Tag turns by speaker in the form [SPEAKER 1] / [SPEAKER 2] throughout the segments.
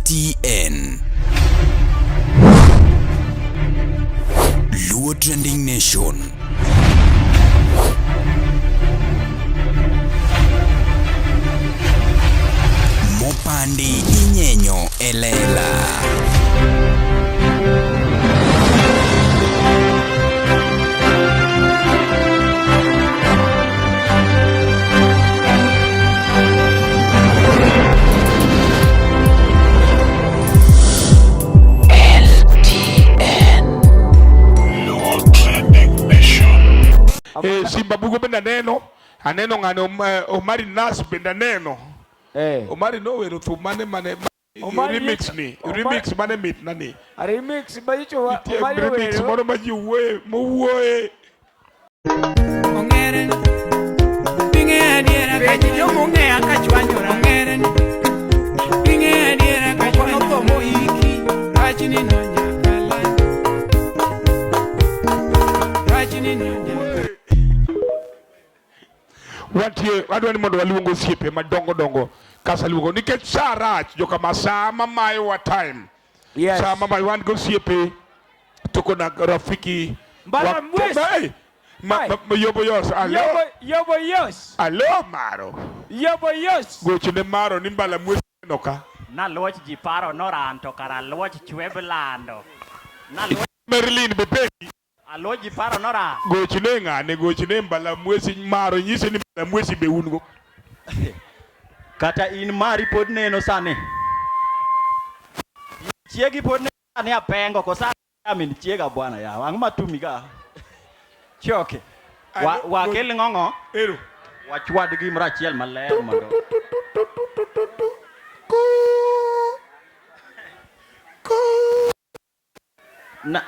[SPEAKER 1] LTN. Luo Trending Nation. Mopandi inyenyo elela.
[SPEAKER 2] Eh, Simba Bugo bende aneno aneno ng'ane Omari Nas bende aneno. Omari nowero thum mane mane
[SPEAKER 3] Omari
[SPEAKER 2] remix ni remix mane mit na ni.
[SPEAKER 3] Remix ma icho
[SPEAKER 2] Nitie
[SPEAKER 3] Omari
[SPEAKER 2] remix
[SPEAKER 3] owero.
[SPEAKER 2] moro ma ji wuoye mowuoye.
[SPEAKER 4] Ong'ere Ping'e adiera ka
[SPEAKER 5] Penj joma ong'eya ka chwanyora.
[SPEAKER 4] Ong'ere Ping'e adiera ka
[SPEAKER 5] Moko notho moiki.
[SPEAKER 4] Wachni no nyaka land. Wachni no nyaka
[SPEAKER 2] Wantie adwa ni mondo waluong osiepe madongo dongo kasa luongo nikech saa rach jokama saa mamayowa time.
[SPEAKER 3] Yes.
[SPEAKER 2] Saa mamayo wan gi osiepe tuko na rafiki
[SPEAKER 3] Mbala mwesi.
[SPEAKER 2] Hey,
[SPEAKER 3] Ai.
[SPEAKER 2] ma, yobo yos alo.
[SPEAKER 3] Yobo yobo yos.
[SPEAKER 2] Alo maro.
[SPEAKER 3] Yobo yos.
[SPEAKER 2] Gochne maro ni mbala mwesi no ka.
[SPEAKER 6] Naluoch ji paro noran to kara luoch chwe bilando. Naluoch
[SPEAKER 2] Merlin Bepeki
[SPEAKER 6] aluoch ji paro noran.
[SPEAKER 2] Gochne ng'ane gochne mbala mwesi maro nyise ni mbala mwesi be un go.
[SPEAKER 6] Kata in mari pod neno sani. Chiegi pod neno sani apengo kosa amin chiega bwana ya. Ang' matumi ka. Choke. Wa, wakel ng'ong'o.
[SPEAKER 2] Ero.
[SPEAKER 6] Wachwad gimoro achiel maler mondo. Na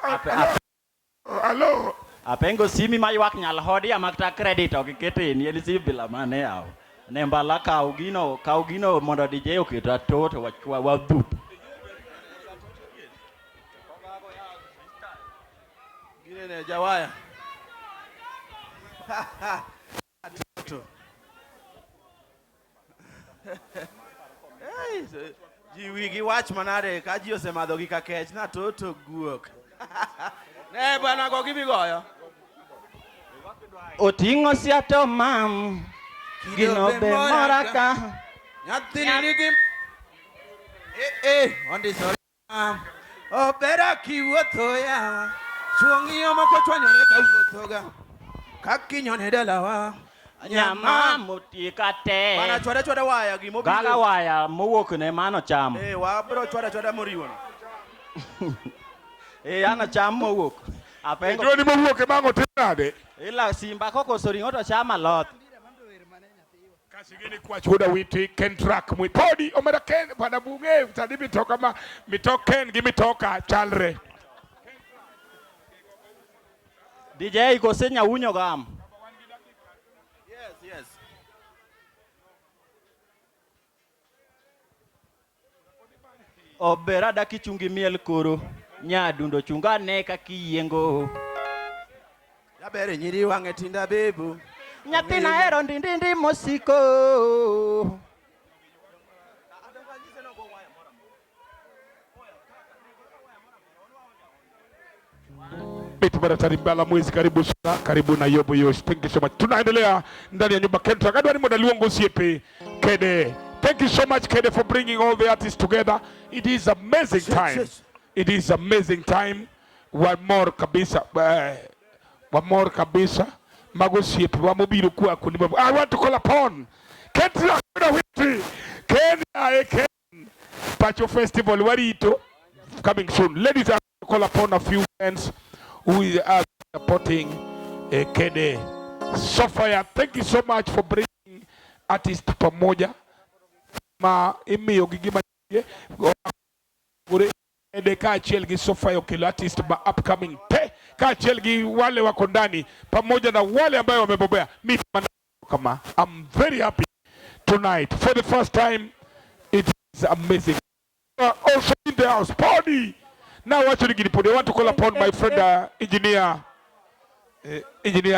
[SPEAKER 6] ape, ape,
[SPEAKER 2] Alo.
[SPEAKER 6] Apengo simi maywak nyal hodi ama kata credit ok ikete ni en sim bila mane yaw. Ne mbala kaw gino mondo DJ oketa toto wachwa wadhup.
[SPEAKER 7] Ginene jawaya. Toto. Hey, ji wigi wach manade ka ji osemadho gi kakech na toto guok. Ne bwana go gimigoyo.
[SPEAKER 6] Oting'o siato mam gino be mora ka.
[SPEAKER 7] Nyathini nigi eh eh ondisore. Obera kiwuotho yawa. Chuo ng'iyo moko chwanyore ka wuothoga. Kakinyone dalawa.
[SPEAKER 6] Nyama motika te.
[SPEAKER 7] Bana chwada chwada waya gimobiro.
[SPEAKER 6] Gaga waya mowuok ne mano cham.
[SPEAKER 7] Eh, wabro chwada chwada moriwo no.
[SPEAKER 6] Eh, an acham mowuok. Apengo.
[SPEAKER 2] Joni mowuok e bang'o tim nade?
[SPEAKER 6] Ila simba kokoso ring'o to cham alot.
[SPEAKER 2] Kasigini kwach wuoda witi Ken truck mwi podi omera Ken bwana bunge sani mitoka ma mitok Ken gi mitoka chalre.
[SPEAKER 6] DJ kose nyawunyo gam.
[SPEAKER 7] Yes.
[SPEAKER 6] Obera dak ichungi miel koro. Nyadundo chunga ne kaka iyiengo.
[SPEAKER 7] Jaber e nyiri wang'e tinda bebu.
[SPEAKER 6] Nyathina hero ndindindi mosiko.
[SPEAKER 2] Beti Baratari Mbala Mwezi, karibu sana, karibu na Yobo Yosh. Thank you so much. Tunaendelea ndani ya nyumba Ken Truck. Adwa ni mondo aluong osiepe Kede. Thank you so much Kede for bringing all the artists together. It is amazing time. It is amazing time. One more kabisa. One more kabisa. Mago osiepe wa mobiro kwa kundi. I want to call upon Ken Truck. Ken ae Ken. Pacho Festival warito coming soon. Ladies, I want to call upon a few friends who are supporting Kede Sophia. Thank you so much for bringing artists pamoja. Ma imiyo gi gima Kede kaachiel gi Sophia okelo artist ma upcoming te kaachiel gi wale wako ndani pamoja na wale ambayo wamebobea. Mi kama I'm very happy tonight for the first time. It is amazing. Also in the house, Podi. Now actually gini Podi. I want to call upon my friend engineer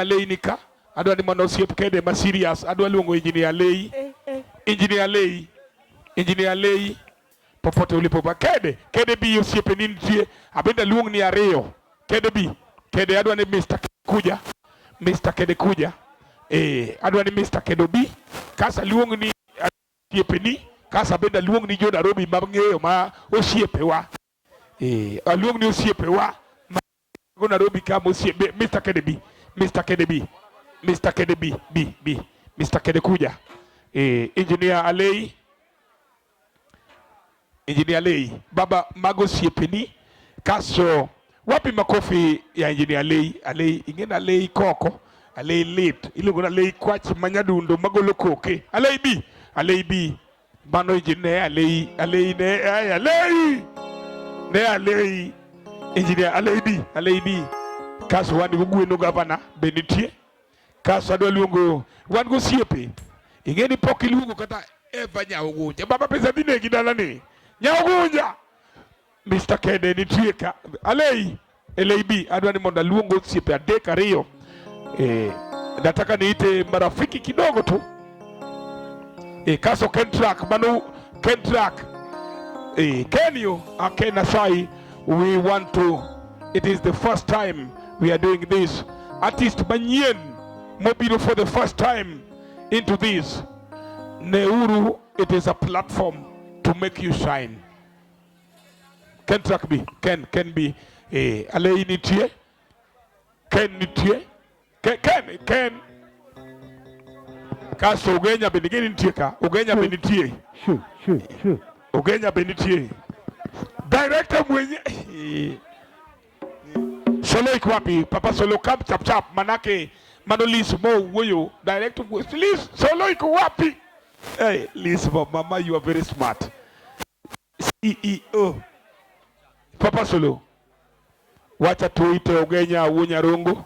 [SPEAKER 2] Lei Nika. Adwa ni mondo osiep Kede ma serious. Adwa luongo engineer Lei. Engineer Lei. Engineer Lei popote ulipo ba Kede, Kede bi osiepe ni nitie, abende luong ni ariyo. Kede bi, Kede adwa ni Mr. Kuja, Mr. Kede kuja. Adwa ni Mr. Kede bi, kasa luong ni osiepe ni, kasa bende luong ni jo Nairobi mang'eyo ma osiepewa. Aluong ni osiepewa ma go Nairobi kama osiepe Mr. Kede bi, Mr. Kede bi, Mr. Kede bi, bi, bi, Mr. Kede kuja. Engineer Alei, Engineer Lei, baba mago osiepeni kaso wapi makofi ya Engineer Lei? Alei ingena Alei koko, Alei lit, iluongo ni Alei kwach manyadundo magolo koke. Alei bi, Alei bi. Mano engineer Alei, Alei ne ay Alei. Ne Alei. Engineer Alei bi, Alei bi. Kaso wan go gweno gavana be nitie. Kaso adwa luongo wan go osiepe. Ing'e ni pok iluongo kata Eva Nyaugunja. Baba pesa dhi negi dalani. Nyaugunja. Mr. Kede nitie ka. Alei, LAB, adwa ni mondo aluong osiepe adek ariyo. Nataka niite marafiki kidogo tu. Kaso Ken Track, mano Ken Track. Ken you, Ken Asai, we want to, it is the first time we are doing this. Artist manyien mobiro for the first time into this. Neuru, it is a platform to make you shine. Ken Track B, Ken, Ken B, Alei nitie, Ken nitie, Ken, Ken, Ken. Kaso Ugenya be nigeni nitie ka, Ugenya be nitie. Ugenya be nitie. Director mwenye Solo iko wapi? Papa Solo come chap chap manake mano Liz mo wuoyo. Director Liz Solo iko wapi? Hey, Liz mama you are very smart. CEO Papa Solo. Wacha tuite Ugenya Wuonyarongo.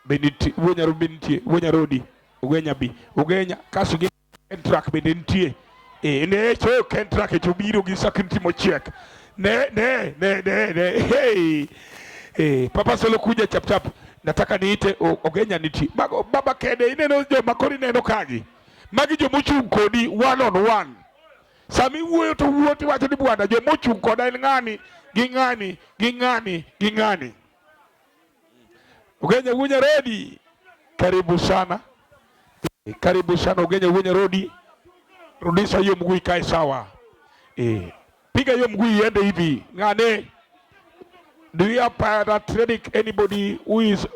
[SPEAKER 2] Be nitie, Wuonyarongo be nitie, Wuonyarodi, Ugenya bi, Ugenya kaso gi Ken Track bende nitie. Ne cho Ken Track to biro gi security mochiek. Ne ne ne ne ne hey. Papa Solo kuja chap chap. Nataka niite Ogenya nitie. Bago baba Kede ineno joma koro ineno kagi. Magi jomochung' kodi one on one. Sami wuoyo to wuo tiwacho ni bwana jomochung' koda en ng'ani gi ng'ani gi ng'ani gi ng'ani. Ugenya Wuonya Rodi, karibu sana. Karibu sana Ugenya Wuonya Rodi. Rudisha hiyo mguu ikae sawa. Piga hiyo mguu iende hivi. Ng'ane. Do you have paratredic anybody who is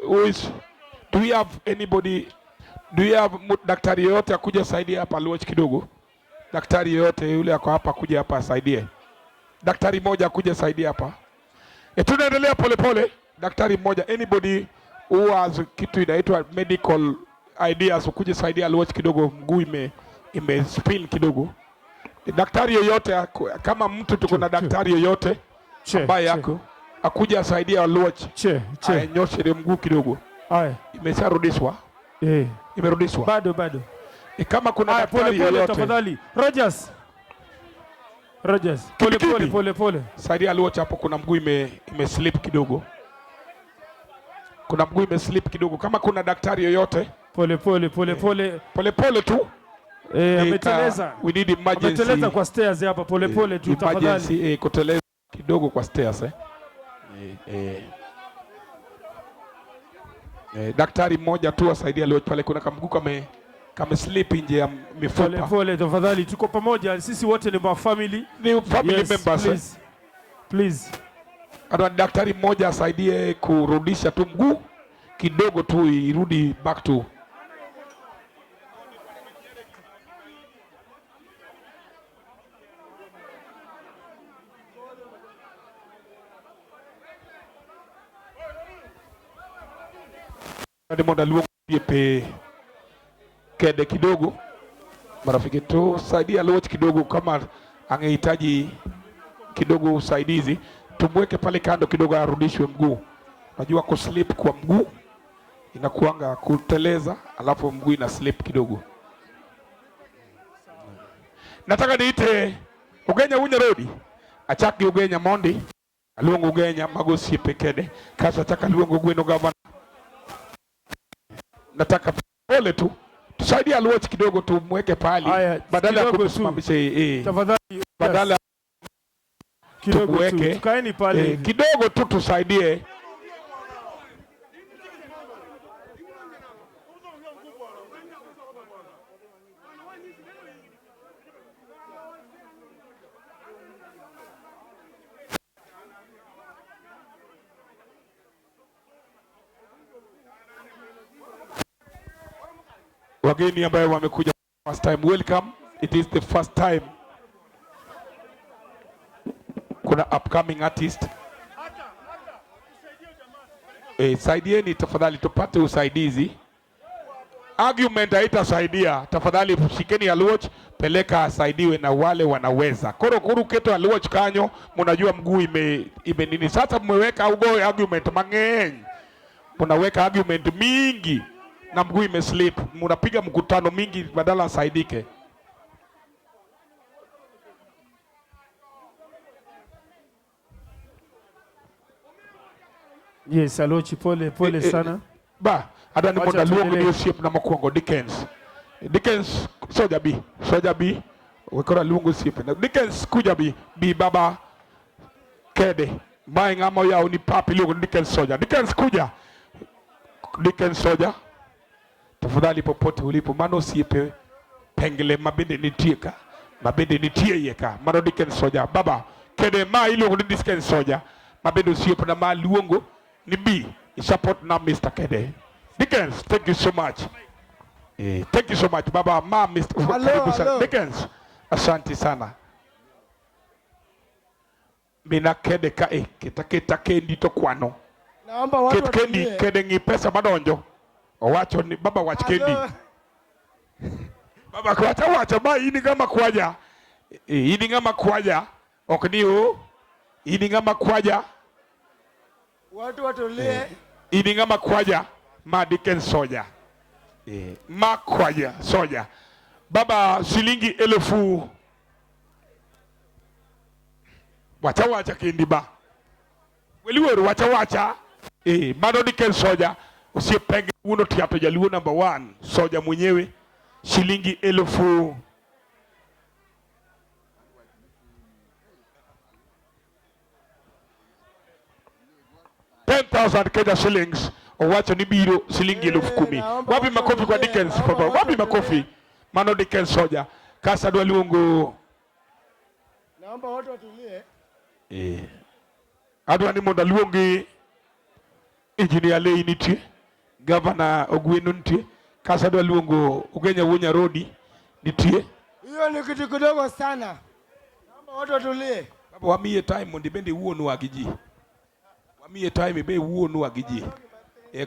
[SPEAKER 2] do you have anybody, do you have daktari yoyote akuja saidia hapa Luoch kidogo? Daktari yoyote yule ako hapa kuja hapa asaidie. Daktari mmoja akuja saidia hapa. Tunaendelea polepole. Daktari mmoja, anybody who has kitu inaitwa medical ideas ukuje saidia Luoch kidogo, mguu ime spin kidogo. Daktari yoyote kama mtu tuko na daktari yoyote
[SPEAKER 3] Che,
[SPEAKER 2] ambaye
[SPEAKER 3] che.
[SPEAKER 2] yako akuja asaidia Luoch.
[SPEAKER 3] Che, che.
[SPEAKER 2] Anyoshe ile mguu kidogo.
[SPEAKER 3] Aya.
[SPEAKER 2] Imesharudishwa. Imerudishwa.
[SPEAKER 3] Bado bado.
[SPEAKER 2] Kama kuna
[SPEAKER 3] Aya,
[SPEAKER 2] daktari
[SPEAKER 3] pole pole
[SPEAKER 2] yoyote.
[SPEAKER 3] tafadhali. Rogers. Rogers. Pole
[SPEAKER 2] Kibi,
[SPEAKER 3] pole
[SPEAKER 2] kibi.
[SPEAKER 3] pole pole.
[SPEAKER 2] Saidia Luoch hapo, kuna mguu ime slip kidogo. Kuna mguu ime slip kidogo. Kama kuna daktari yoyote.
[SPEAKER 3] Pole pole pole pole.
[SPEAKER 2] Pole pole tu.
[SPEAKER 3] Ameteleza.
[SPEAKER 2] We need emergency.
[SPEAKER 3] Ameteleza kwa stairs hapa pole pole tu tafadhali.
[SPEAKER 2] Emergency, kuteleza kidogo kwa stairs. Daktari mmoja tu asaidia Luoch pale, kuna kamguu kame slip nje ya mifupa.
[SPEAKER 3] Pole pole tafadhali, tuko pamoja, sisi wote ni family.
[SPEAKER 2] Ni family
[SPEAKER 3] Yes,
[SPEAKER 2] members.
[SPEAKER 3] please. Please.
[SPEAKER 2] Adwa daktari mmoja asaidie kurudisha tu mguu kidogo tu irudi back to. Ni mondo aluong pe Kede kidogo, marafiki tu saidia Luoch kidogo, kama angehitaji kidogo usaidizi tumweke pale kando kidogo, arudishwe mguu. Najua kuslip kwa mguu inakuanga kuteleza, alafu mguu ina slip kidogo. Nataka niite Ugenya Wunya Rodi, achaki Ugenya mondi aluongo Ugenya mago osiepe Kede kasto achak aluongo Gweno gavana. Nataka pole tu Tusaidie Aluoch kidogo tumweke pahali
[SPEAKER 3] Haya,
[SPEAKER 2] badala ya
[SPEAKER 3] kidogo tu.
[SPEAKER 2] kumsimamisha eh,
[SPEAKER 3] Tafadhali
[SPEAKER 2] badala
[SPEAKER 3] kidogo tu.
[SPEAKER 2] tuweke.
[SPEAKER 3] Tukaeni pale
[SPEAKER 2] eh,
[SPEAKER 3] hivi.
[SPEAKER 2] kidogo tu tusaidie. Wageni ambayo wamekuja first time, welcome. It is the first time kuna upcoming artist. Saidieni tafadhali tupate usaidizi. Argument haitasaidia. Tafadhali shikeni Aluoch, peleka asaidiwe na wale wanaweza. Koro kuru keto Aluoch kanyo, mnajua mguu ime nini. Sasa mmeweka ugo argument mang'eny. Mnaweka argument mingi na mguu imeslip. Mnapiga mkutano mingi badala asaidike.
[SPEAKER 3] Yes, Aluoch, pole pole sana.
[SPEAKER 2] Ba, adwani
[SPEAKER 3] Wacha
[SPEAKER 2] mondo aluong ni
[SPEAKER 3] tuendelee.
[SPEAKER 2] osiepna mokwongo Dickens. Dickens, soja bi, soja bi. We koro aluongo osiepna. Dickens kuja bi, bi baba Kede. Mae ng'ama oyawo ni pap iluongo ni Dickens Soja. Dickens kuja. Dickens Soja. Tafadhali popote ulipo, mano osiepe pengle mabende nitie ka, mabende nitie iye ka. Mano Dickens Soja. Baba Kede ma iluongo ni Dickens Soja. Mabende osiepna ma aluongo ni bi. Support na Mr. Kede. Dickens, thank you so much. Thank you so much baba ma Mr.
[SPEAKER 8] Hello,
[SPEAKER 2] Karibu sana.
[SPEAKER 8] hello.
[SPEAKER 2] Dickens, asante sana. Mina Kede ka keta keta kendi to kwano.
[SPEAKER 8] Naomba watu
[SPEAKER 2] Ket kendi
[SPEAKER 8] watulie.
[SPEAKER 2] Kede ng'i pesa madonjo. Owacho ni baba wach kendi.
[SPEAKER 8] Hello.
[SPEAKER 2] Baba kwacha wacha ma in ng'ama kwaja. In ng'ama kwaja. Ok ni o. In ng'ama kwaja.
[SPEAKER 8] Watu watulie.
[SPEAKER 2] In ng'ama kwaja ma Dickens Soja. Ma kwaja Soja. Baba shilingi 1000. Wacha wacha kendi ba. Weliwero wacha wacha. Mano Dickens Soja. Usiepenge uno tiato jaluo number 1. Soja mwenyewe shilingi 1000. 10,000 Kenya shillings. Owacho ni biro shilingi 10,000.
[SPEAKER 8] Naomba
[SPEAKER 2] Wapi
[SPEAKER 8] watu
[SPEAKER 2] makofi kwa
[SPEAKER 8] watulie,
[SPEAKER 2] Dickens?
[SPEAKER 8] naomba
[SPEAKER 2] Baba,
[SPEAKER 8] watu
[SPEAKER 2] wapi makofi?
[SPEAKER 8] watulie.
[SPEAKER 2] Mano Dickens Soja. Kasa dwa luongo
[SPEAKER 8] Naomba watu watulie.
[SPEAKER 2] Adwa ni mondo aluongi Engineer Lei nitie, Governor Ogweno nitie, kasa adwa luongo Ugenya Wuo Nyarodi nitie.
[SPEAKER 8] Hiyo ni kitu kidogo sana. Naomba watu watulie.
[SPEAKER 2] Baba wamiye time mondo ibende iwuonwa gi ji. Wamiye time ibe iwuonwa gi ji.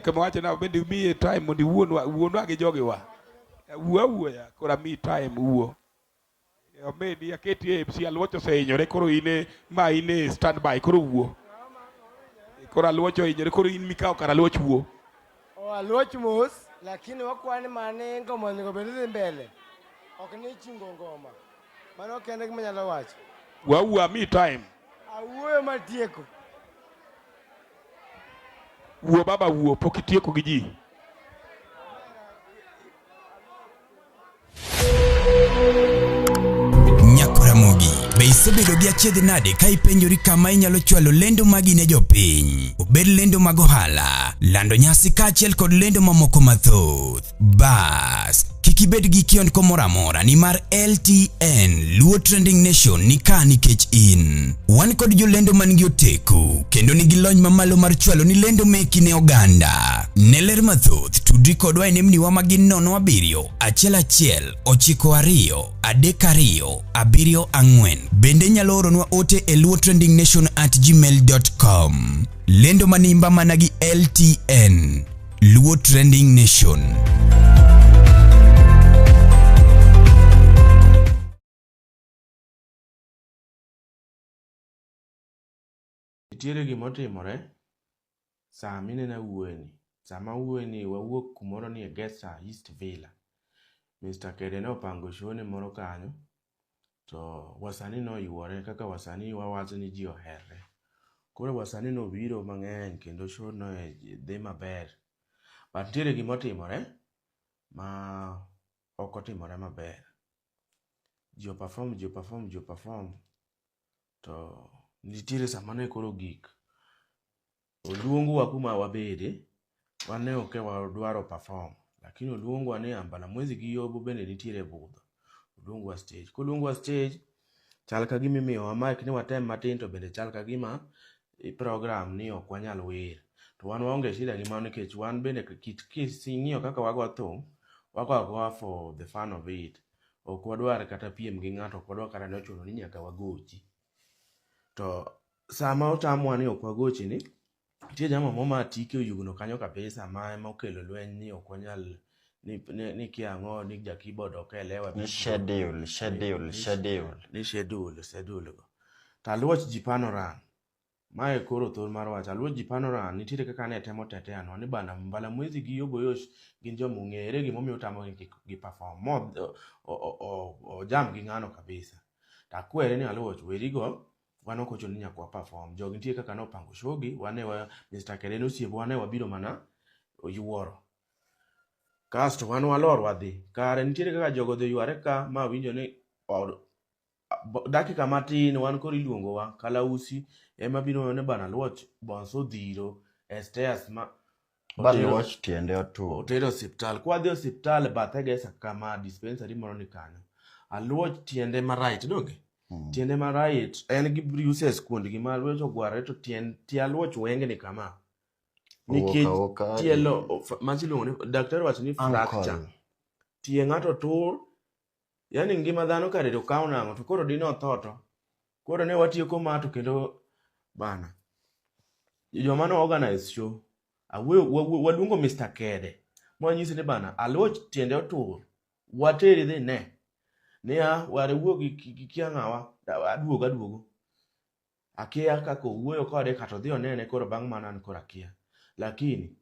[SPEAKER 2] Kama wacho na bende imiye time mondo iwuonwa wuonwa gi jogiwa. Wuo awuoya koro amiyi time wuo. Omedi aketi e MC Aluoch osehinyore koro in e ma in e standby koro wuo. Koro Aluoch ohinyore koro in mikawo kar Aluoch wuo.
[SPEAKER 8] O Aluoch mos, lakini wakwani mane ngoma onego bed ni dhi mbele. Ok ni chungo ngoma. Mano kende gima anyalo wacho.
[SPEAKER 2] Wuo awuoya amiyi time.
[SPEAKER 8] Awuoyo matieko.
[SPEAKER 2] Wuo baba wuo pok itieko gi ji.
[SPEAKER 1] Nyakoramogi, be isebedo gi achiedh nade ka ipenjori kama inyalo chwalo lendo magi ne jopiny? Obed lendo mag ohala, lando nyasi kaachiel kod lendo mamoko mathoth. Bas, kik ibed gi kiondko moro amora nimar LTN Luo Trending Nation ni ka nikech in. Wan kod jolendo man gi oteku kendo nigi lony mamalo mar chwalo ni lendo meki ne oganda. Ne ler mathoth, tudri kodwa e nembniwa ma gin 0 7 1 1 9 2 3 2 7 4. Bende inyalo oronwa ote e luotrendingnation@gmail.com. Lendo manimba mana gi LTN Luo Trending Nation.
[SPEAKER 9] Nitiere gima otimore sama ineno awuoyeni. Sama awuoyeni wawuok kumoro ni e Gesa East Villa. Mr. Kede ne opango show ne moro kanyo to wasanii noyuore kaka wasanii wawacho ni ji oherre. Koro wasanii nobiro mang'eny kendo show no dhi maber. But nitiere gima otimore ma ok otimore maber. Ji o perform, ji o perform, ji o perform to nitiere sama ne koro gik. Oluongwa kuma wabede, wan ne ok wadwaro perform, lakini oluongwa ni Mbalamwezi gi Yobo bende nitiere e budho. Oluongwa stage. Koluongwa stage, chal ka gima imiyowa mic ni watem matin to bende chal ka gima i program ni ok wanyal wer. To wan waonge shida gi mano nikech wan bende kit king'iyo kaka wago thum, wago agoa for the fun of it. Ok wadwar kata piem gi ng'ato, ok wadwar kata ni ochuno ni nyaka wagochi. To sama otamwa ni ok wagochi ni, nitie jama moro ma tike oyugno kanyo kabisa ma ema okelo lweny ni ok wanyal ni, ni, ni kia ang'o ni ja keyboard ok elewa
[SPEAKER 10] Ni schedule, schedule, schedule.
[SPEAKER 9] ni schedule schedule go. To aluoch ji panoran. Mae koro thor mar wacho. Aluoch ji panoran nitiere kaka ne temo teteanwa ni bana Mbalamwezi gi Yobo Yosh gin joma ong'ere gimomiyo utamogi kik gi perform. Mo ojam gi ng'ano kabisa. To akwere ni aluoch werigo wan ok ochuno ni nyaka wa perform. Jogi nitie kaka nopango show gi, wan ne wa Mr. Kede nosiepo wan ne wabiro mana yuoro. Kasto wan walor wadhi. Kare nitiere kaka jogo odhi oyware ka ma winjo ni dakika matin wan koro iluongowa Kalausi ema biro ne bana Luoch Bonso odhiro e stairs ma
[SPEAKER 10] Ba Luoch tiende otur.
[SPEAKER 9] Otero osiptal. Kwa dhi osiptal bathe gesa kama dispensary moro ni kanyo. Aluoch tiende ma right donge? Tiende ma right en gi bruises kuondgi ma Aluoch ogwarre to tien tie Aluoch wengni kama. Nikech tielo machi iluongo ni daktari wacho ni fracture. Tie ng'ato tur. Yaani ngima dhano kare to kawo nang'o to koro dine otho to. Koro ne watieko ma to kendo bana. Joma ne organize show awuoyo waluongo Mr. Kede mwanyise ni bana Aluoch tiende otur wateri dhi ne niya ware wuo gi kia ng'awa aduogo aduogo akia kaka owuoyo kode kata odhi onene koro bang' mano an koro akia lakini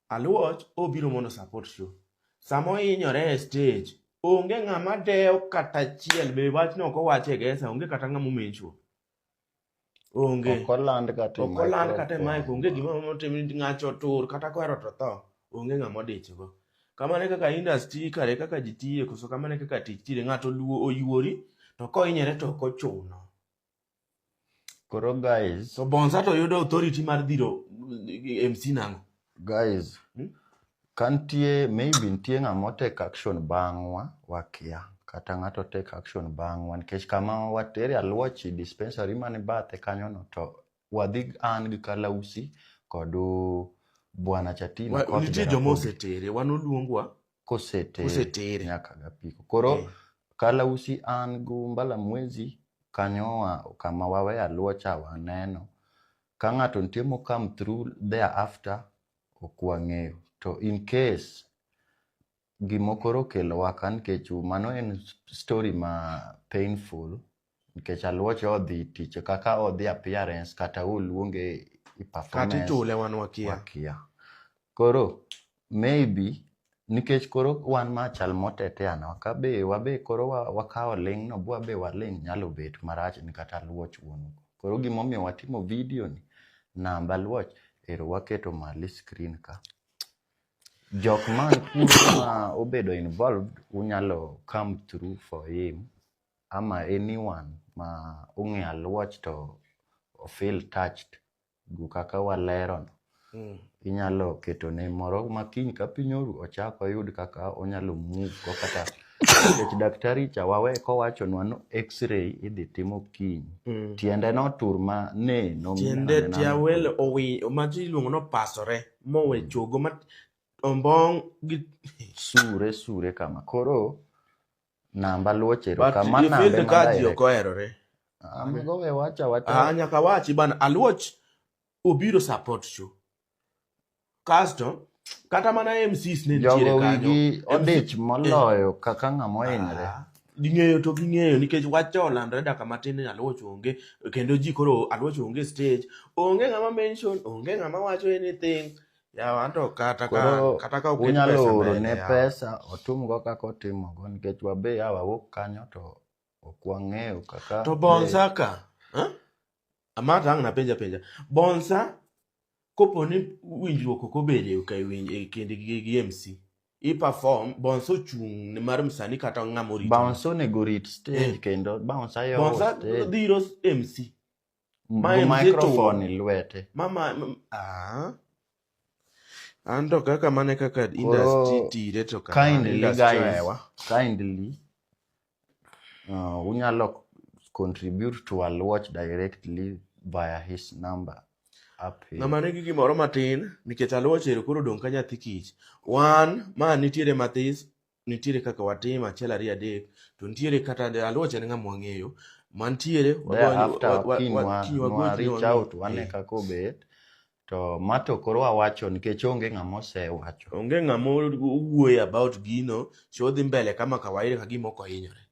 [SPEAKER 9] Aluoch obiro mondo support show sama ohinyore e stage onge ng'ama dewo kata achiel be wachno ok owache e gesa onge kata ng'ama omention onge
[SPEAKER 10] Ok oland kata e
[SPEAKER 9] ok oland kata e mic
[SPEAKER 10] microphone.
[SPEAKER 9] onge gima otim ng'acho otur kata kohero to tho onge ng'ama odichgo kamano e kaka industry kare kaka ji tiye koso kamano e kaka tich tire ng'ato luo oyuori to kohinyore to ok ochuno
[SPEAKER 10] Koro guys,
[SPEAKER 9] to Bonsa to yudo authority mar dhiro MC nang'o
[SPEAKER 10] guys, ka nitie maybe nitie ng'ama take action bang'wa wakia kata ng'ato take action bang'wa nikech kama watere Aluochi dispensary mane bathe kanyo no to wadhi an gi Kalausi kod Bwana Chatino Koth
[SPEAKER 9] nitie joma
[SPEAKER 10] Jaramogi.
[SPEAKER 9] osetere wan oluongwa
[SPEAKER 10] kosetere
[SPEAKER 9] Kosetere.
[SPEAKER 10] nyaka gapiko koro Kalausi an gi Mbalamwezi kanyo wa, kama wawe Aluocha waneno ka ng'ato nitie mo come through thereafter ok wang'eyo to in case gima koro okelowa ka nikech mano en story ma painful nikech Aluoch odhi tich kaka odhi appearance kata oluonge i performance
[SPEAKER 9] kata ichule wan wakia
[SPEAKER 10] wakia koro maybe nikech koro wan ma chal moteteanwa ka be wabe koro wakawo ling' no bwabe waling' nyalo bet marach ni kata Aluoch wuon koro gimomiyo watimo video ni namba Aluoch ero waketo malo e screen ka jok man kuro ma obedo involved unyalo come through for him ama anyone ma ong'eyo Aluoch to feel touched go kaka walero no inyalo ketone moro ma kiny ka piny oru ochak oyud kaka onyalo move go kata nikech daktari cha wawe kowachonwa no x-ray idhi timo kiny tiende notur ma neno
[SPEAKER 9] tiende
[SPEAKER 10] mineno
[SPEAKER 9] tie
[SPEAKER 10] anena
[SPEAKER 9] awelo owi maji iluongo ni opasore mowe chogo ma ombong' gi
[SPEAKER 10] sure sure kama koro namba Aluoch ero
[SPEAKER 9] but
[SPEAKER 10] kama
[SPEAKER 9] you feel
[SPEAKER 10] nambe
[SPEAKER 9] ka
[SPEAKER 10] ma
[SPEAKER 9] ji
[SPEAKER 10] direct
[SPEAKER 9] ok oherore
[SPEAKER 10] mago we wacha wacha
[SPEAKER 9] ah nyaka wachi bana Aluoch obiro support show kasto kata mana MCs ne nitiere
[SPEAKER 10] jogo
[SPEAKER 9] kanyo
[SPEAKER 10] wigi odich moloyo kaka ng'ama ohinyre
[SPEAKER 9] ging'eyo to ging'eyo nikech wach cha olandore dakika matin ni Aluoch onge kendo ji koro Aluoch onge stage onge ng'ama mention onge ng'ama wacho anything yawa anto kata ka
[SPEAKER 10] koro
[SPEAKER 9] kata ka oket
[SPEAKER 10] unyalo
[SPEAKER 9] pesa
[SPEAKER 10] oro
[SPEAKER 9] mbele
[SPEAKER 10] ne
[SPEAKER 9] yawa.
[SPEAKER 10] pesa otumgo kaka otimogo nikech wabe ya wawuok kanyo to ok wang'eyo kaka
[SPEAKER 9] to Bonsa ka eh? Amata ang' napenja penja Bonsa kopo ni winjruok ok obede e kindgi gi MC I perform Bonzo ochung' ne mar msanii kata ng'ama orito.
[SPEAKER 10] Bouncer onego rit stage
[SPEAKER 9] Eh.
[SPEAKER 10] kendo bouncer yowo
[SPEAKER 9] Bonzo
[SPEAKER 10] stage.
[SPEAKER 9] dhiro MC. Ma
[SPEAKER 10] Go
[SPEAKER 9] MC
[SPEAKER 10] microphone
[SPEAKER 9] to-
[SPEAKER 10] e lwete.
[SPEAKER 9] Mama ah. An to kaka mane kaka industry
[SPEAKER 10] Koro
[SPEAKER 9] tire to kama
[SPEAKER 10] kindly
[SPEAKER 9] industry
[SPEAKER 10] guys,
[SPEAKER 9] ohewa.
[SPEAKER 10] kindly unyalo contribute to Aluoch directly via his number up here.
[SPEAKER 9] Ng'ama nigi gimoro matin nikech Aluoch ero koro odong' ka nyathi kich. Wan ma nitiere mathis, nitiere kaka watimo achiel ariyo adek, to nitiere kata Aluoch en ng'ama wang'eyo mantiere
[SPEAKER 10] Thereafter kiny
[SPEAKER 9] kiny
[SPEAKER 10] nwa
[SPEAKER 9] wagochne
[SPEAKER 10] reach
[SPEAKER 9] wang'i.
[SPEAKER 10] out wane
[SPEAKER 9] Eh.
[SPEAKER 10] kaka obet to ma to koro wawacho nikech onge ng'ama osewacho.
[SPEAKER 9] Onge ng'ama owuoyo about gino, show dhi mbele kama kawaida ka gima ok ohinyore.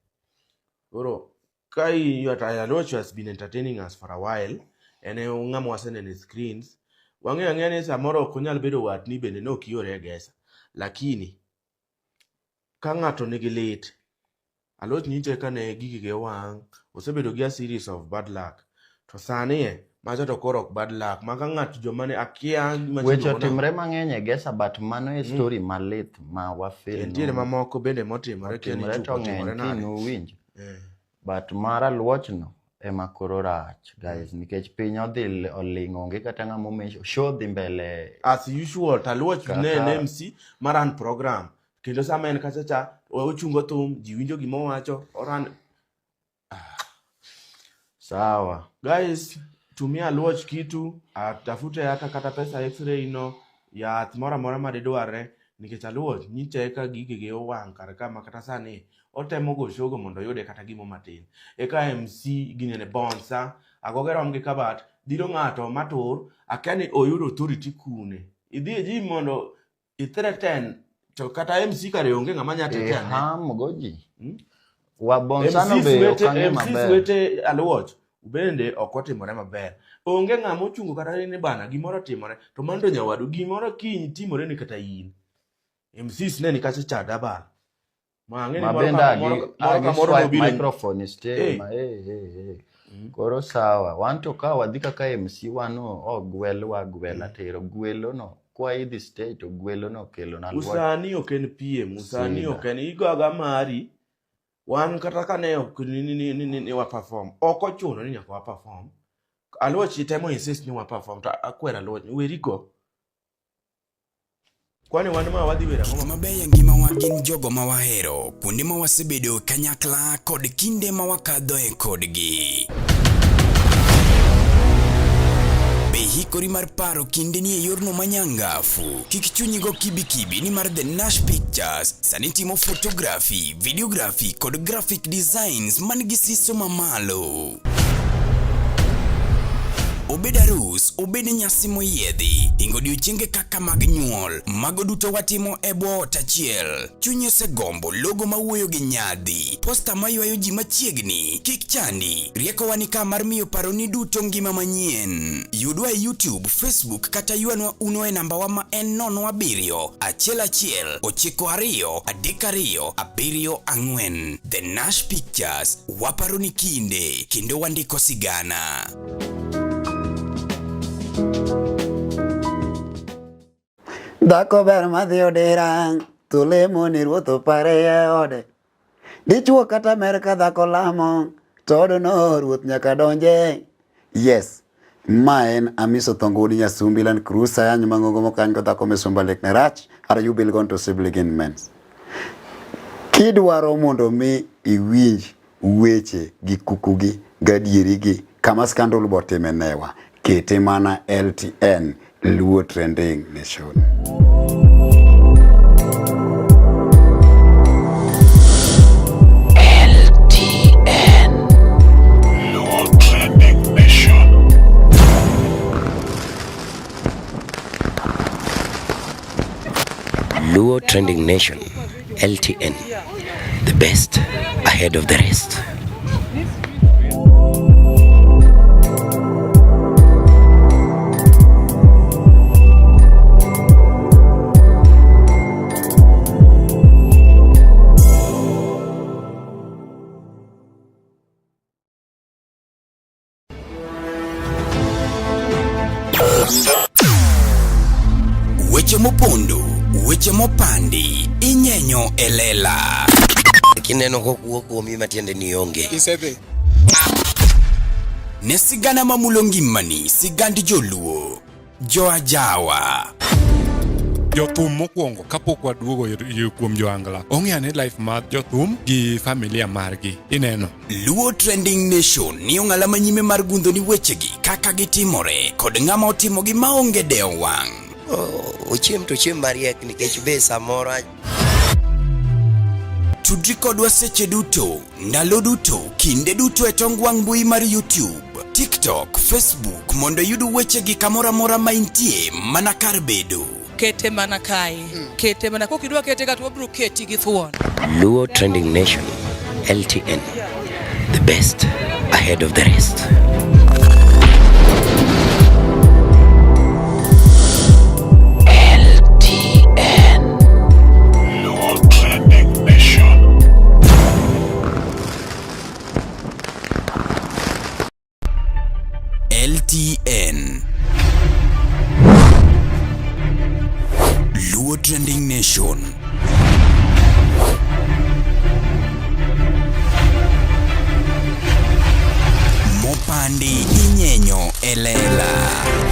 [SPEAKER 9] Koro ka Aluoch has been entertaining us for a while, en e ng'ama waseneno e screens. Wang'eyo ang'eya ni samoro ok onyal bedo watni bende ne ok iore e gesa. Lakini ka ng'ato nigi lit, Aluoch nyiche ka ne gigege owang', osebedo gi a series of bad luck. To sani e, macha to koro ok bad luck. Ma ka ng'ato joma ne akia
[SPEAKER 10] Weche otimre mang'eny e gesa but mano e story malit ma wa feel.
[SPEAKER 9] Nitiere mamoko bende motimore kia ni
[SPEAKER 10] Otimre
[SPEAKER 9] chup
[SPEAKER 10] to ng'eny
[SPEAKER 9] otimore nade.
[SPEAKER 10] kiny uwinj.
[SPEAKER 9] Eh.
[SPEAKER 10] But mar Aluoch no ema koro rach guys nikech piny odhi oling' onge kata ng'ama omention show dhi mbele
[SPEAKER 9] As usual, to Aluoch ne en
[SPEAKER 10] Kaka-
[SPEAKER 9] MC ma run program. Kendo sama en kacha cha, ochungo thum, ji winjo gima owacho, oran.
[SPEAKER 10] Sawa.
[SPEAKER 9] Guys, tumia Aluoch kitu, atafute hata kata pesa x-ray no, yath moro amora madidwarre, nikech Aluoch nyicha eka gigege owang' kar ka ma kata sani otemo go shogo mondo oyude kata gimo matin. Eka MC ginene bonsa, agoge rom gi kabat, dhiro ng'ato matur, akia ni oyudo authority kune. Idhi e gym mondo i threaten to kata MC kare onge ng'ama nya tetea ne.
[SPEAKER 10] Iham go ji. Wa bonsano
[SPEAKER 9] MCs
[SPEAKER 10] be
[SPEAKER 9] wete
[SPEAKER 10] ok ang'e
[SPEAKER 9] MCs
[SPEAKER 10] maber.
[SPEAKER 9] wete Aluoch bende ok otimore maber. Onge ng'ama ochungo kata ni bana gimoro otimore to mano to nyawadu gimoro kiny timore ni kata in. MCs ne ni kacha cha dabal. Ma ang'e ni
[SPEAKER 10] Ma
[SPEAKER 9] moro
[SPEAKER 10] bende
[SPEAKER 9] ka
[SPEAKER 10] agi
[SPEAKER 9] moro moro
[SPEAKER 10] agi
[SPEAKER 9] ka moro
[SPEAKER 10] swipe
[SPEAKER 9] nobiro.
[SPEAKER 10] microphone e stage
[SPEAKER 9] Eh.
[SPEAKER 10] ma eh eh eh. Koro sawa, wan to ka wadhi kaka MC wan ogwelwa agwela tero gwelo no kwa idhi stage to gwelo no kelo na Aluoch.
[SPEAKER 9] Usani ok en piem, usani
[SPEAKER 10] Sida.
[SPEAKER 9] ok en igoga mari. Wan kata ka ne ok ni wa perform, ok ochuno ni nyaka wa perform. Aluoch temo insist ni wa perform to akwero Aluoch weri go. Kwani wan ma wadhi wero ang'o?
[SPEAKER 1] Gik mabeyo e ngimawa gin jogo ma wahero, kuonde ma wasebedo kanyakla kod kinde ma wakadhoe kodgi. Be ihikori mar paro kindeni e yorno manyangafu? Kik chunyi go kibikibi nimar The Nash Pictures sani timo photography, videography kod graphic designs man gi siso mamalo. Obed arus, obed nyasi moyiedhi, hingo odiochienge kaka mag nyuol, mago duto watimo e bwo ot achiel. Chunyi osegombo logo mawuoyo gi nyadhi, posta maywayo ji machiegni, kik chandi, riekowa ni ka mar miyo paroni duto ngima manyien. Yudwa e YouTube, Facebook kata ywanwa uno e nambawa ma en 07 11 92 32 74. The Nash Pictures, waparo ni kinde kendo wandiko sigana.
[SPEAKER 11] Dhako ber madhi odira, to lemo ni ruoth opare e ode. Dichuo kata mer ka dhako lamo, to odno ruoth nyaka donje. Yes, ma en Amiso Thongo wuod Nyasumbi Land Cruiser yanyo mang'ongo mokany go dhako misumba lek ne rach, are you belong to sibling men. Kidwaro mondo mi iwinj weche gi kukugi gadierigi kama scandal botime newa, kete mana LTN Luo Trending Nation.
[SPEAKER 12] LTN Luo Trending Nation. Luo Trending Nation, LTN, the best ahead of the rest.
[SPEAKER 1] Weche mopondo Weche mopandi inyenyo e lela.
[SPEAKER 12] Kineno kokuo kuomi matiende ni onge.
[SPEAKER 1] Isedhi. Ne sigana mamulo ngimani, sigand joluo, joajawa.
[SPEAKER 13] Jothum mokwongo kapok waduogo kuom joangla ong'e ane life mar jothum gi familia margi ineno.
[SPEAKER 1] Luo Trending Nation ni ong'ala manyime mar gundho ni wechegi kaka gitimore kod ng'ama otimogi maonge dewo wang'.
[SPEAKER 12] Ochiem to ochiem mariek nikech be samoro
[SPEAKER 1] Tudri kodwa seche duto, ndalo duto, kinde duto e tong wang' mbui mar YouTube, TikTok, Facebook mondo iyud wechegi kamoro amora ma intie mana kar bedo.
[SPEAKER 14] Kete mana kae. Kete mana kokidwa kete ka to wabiro keti gi thuon.
[SPEAKER 12] Luo Trending Nation, LTN, the best ahead of the rest.
[SPEAKER 1] LTN. Luo Trending Nation. LTN. Luo Trending Nation. Mopandi inyenyo e lela.